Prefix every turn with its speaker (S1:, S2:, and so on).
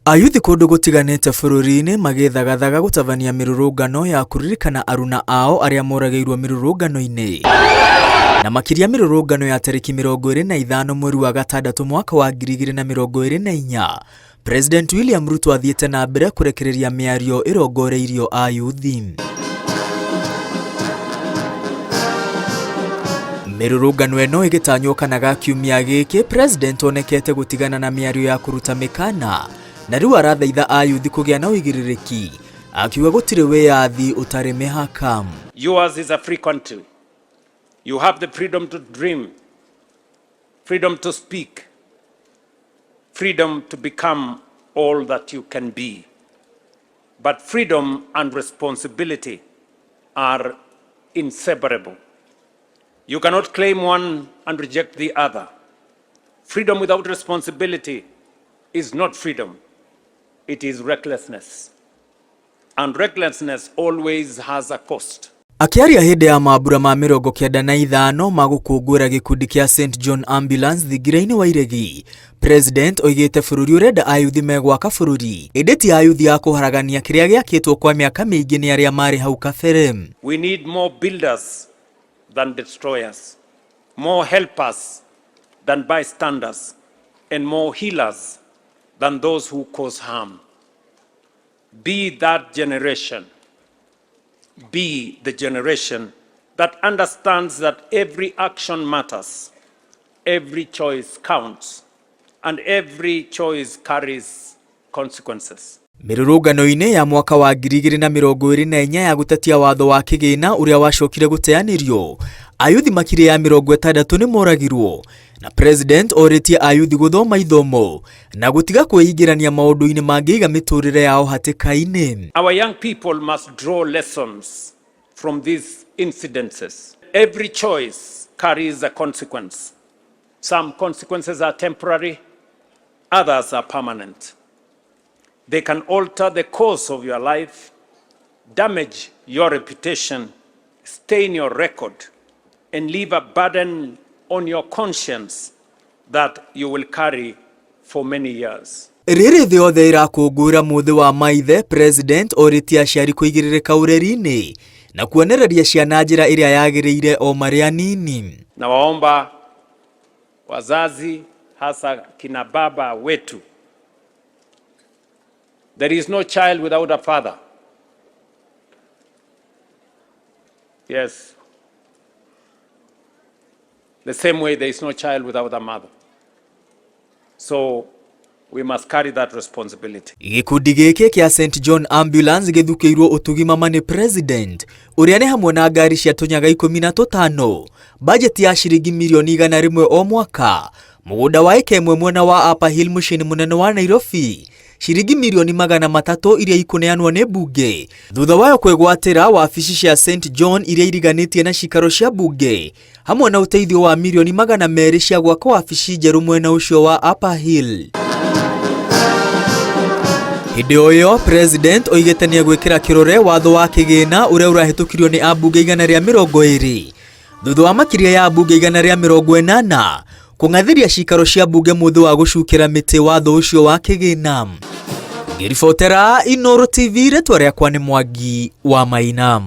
S1: Ayuthi kũndũ gũtiganĩte bũrũri-inĩ magĩthagathaga gũtabania mĩrũrũngano ya kũririkana aruna ao arĩa moragĩirwo mĩrũrũngano-inĩ na makĩria mĩrũrũngano ya tarĩki 25 mweri wa gatandatũ mwaka wa 2024. President William Ruto athiĩte na mbere kũrekereria mĩario ĩrongoreirio ayuthi. Mĩrũrũngano ĩno ĩgĩtanywo kana ga kiumia gĩkĩ, President onekete gũtigana na mĩario ya kũruta mĩkana na rĩu arathaitha ayuthi kũgĩa na ũigĩrĩrĩki, akiuga gũtirĩ wĩyathi ũtarĩ mĩhaka.
S2: Yours is a free country. You have the freedom to dream, freedom to speak, freedom to become all that you can be. But freedom and responsibility are inseparable. You cannot claim one and reject the other. Freedom without responsibility is not freedom. It is recklessness. And recklessness always has a cost.
S1: Akĩaria hĩndĩ ya mambura ma 95 ma gũkũngũĩra gĩkundi kĩa St John Ambulance thingira-inĩ wa Iregi, President oigĩte bũrũri ũrenda ayuthi megwaka bũrũri, ĩndĩ ti ayuthi a kũharagania kĩrĩa gĩakĩtwo kwa mĩaka mĩingĩ nĩ arĩa marĩ hau kabere.
S2: We need more builders than destroyers, more helpers than bystanders, and more healers than those who cause harm. Be that generation. Be the generation that understands that every action matters, every choice counts, and every choice carries consequences.
S1: Mĩrũrũngano-inĩ ya mwaka wa 2024 ya gũtetia watho wa kĩgĩna ũrĩa wacokire gũteanĩrio, ayuthi makĩria ya 60 nĩ moragirwo, na President orĩtie ayuthi gũthoma ithomo na gũtiga kwĩingĩrania maũndũ-inĩ mangĩiga mĩtũrĩre yao hatĩka-inĩ.
S2: Our young people must draw lessons from these incidences. Every choice carries a consequence. Some consequences are temporary, others are permanent. They can alter the course of your life, damage your reputation, stain your record, and leave a burden on your conscience that you will carry for many years.
S1: Rĩrĩ thĩ yothe ĩrakũngũĩra mũthĩ wa maithe, President orĩtie aciari kũigĩrĩrĩka ũreri-inĩ na kuonereria ciana njĩra ĩrĩa yagĩrĩire o marĩ anini.
S2: Nawaomba wazazi, hasa kina baba wetu, there is no child without a father. Yes. The same way there is no child without a mother. So we must carry that responsibility.
S1: Gĩkundi gĩkĩ kĩa St John Ambulance gĩthukĩirwo ũtugi mama nĩ President ũrĩa nĩ hamwe na ngari cia tũnyaga 15, bajeti ya ciringi mirioni 100 o mwaka, mũgũnda wa ĩka ĩmwe mwena wa Upper Hill mũciĩ-inĩ mũnene wa Nairobi, ciringi mirioni 300 iria ikũneanwo nĩ mbunge thutha wayo kwĩgwatĩra wabici cia St John iria iriganĩtie na cikaro cia mbunge, hamwe na ũteithio wa mirioni 200 cia gwaka wabici njerũ mwena ũcio wa Upper Hill. Hĩndĩ o ĩyo, President oigĩte nĩ egwĩkĩra kĩrore watho wa kĩgĩna ũrĩa ũrahĩtũkirio nĩ ambunge 120 thutha wa makĩria ya ambunge 180 kũng'athĩria cikaro cia mbunge mũthĩ wa gũcukĩra mĩtĩ watho ũcio wa kĩgĩna. Ngĩribotera Inooro TV, rĩtwa rĩakwa nĩ Mwangi wa Maina.